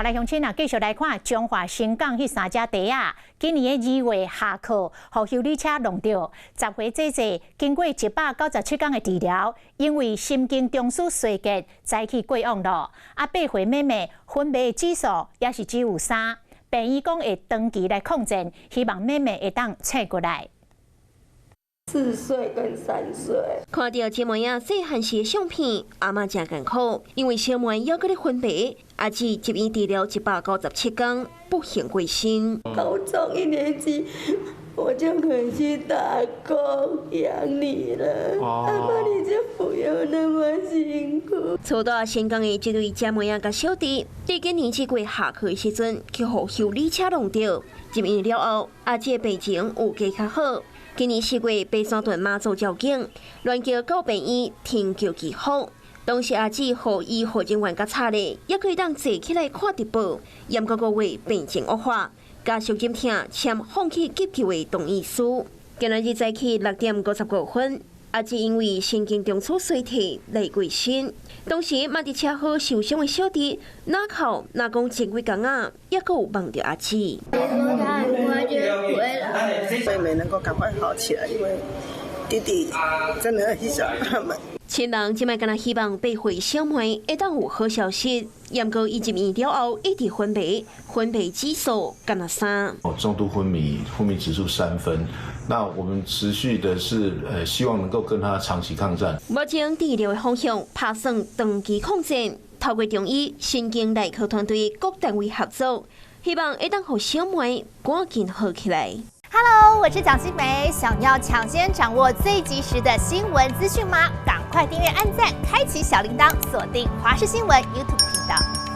好來，鄉親啊，繼續來看彰化伸港彼三隻蹄仔，今年的二月下課，予修理車挵著，10歲姐姐經過197天的治療，因為神經中樞衰竭，早起過往咯。啊，8歲妹妹昏迷指數也是只有3，病院講會長期來抗戰，希望妹妹會當醒過來。 4歲跟3歲，看著姐妹仔細漢時的相片，阿嬤誠艱苦，因為小妹猶閣咧昏迷，阿姊入院治療197天，不幸過身。高中一年級，我就可以去打工養你了。阿媽，你就不用那麼辛苦。初到伸港的這對姐妹仔佮小弟，佇今年這月下課的時陣，去予修理車挵著，入院了後，阿姊病情有加較好。今年4月，爬山屯媽祖醮境，亂橋到病院停救祈福。當時阿姊予醫護人員佮插咧，猶閣會當坐起來看直播。毋過5月病情惡化，家屬忍痛簽放棄急救的同意書。今仔日早起6點55分，阿姊因為神經中樞衰退來過身。當時嘛佇車禍受傷的小弟，若哭若講前幾工仔，猶閣有夢著阿姊。妹妹能夠趕快好起來，因為弟弟真的很想他們。親人這擺敢若希望8歲小妹會當有好消息，毋過伊入院了後一直昏迷，昏迷指數敢若3。重度昏迷，昏迷指數3分。那我們持續的是，希望能夠跟他長期抗戰。目前治療的方向拍算長期抗戰，透過中醫神經內科團隊各單位合作，希望會當予小妹趕緊好起來。 Hello，我是蔣新梅，想要搶先掌握最及時的新聞資訊嗎？趕快訂閱、按讚、開啟小鈴鐺，鎖定華視新聞 YouTube 頻道。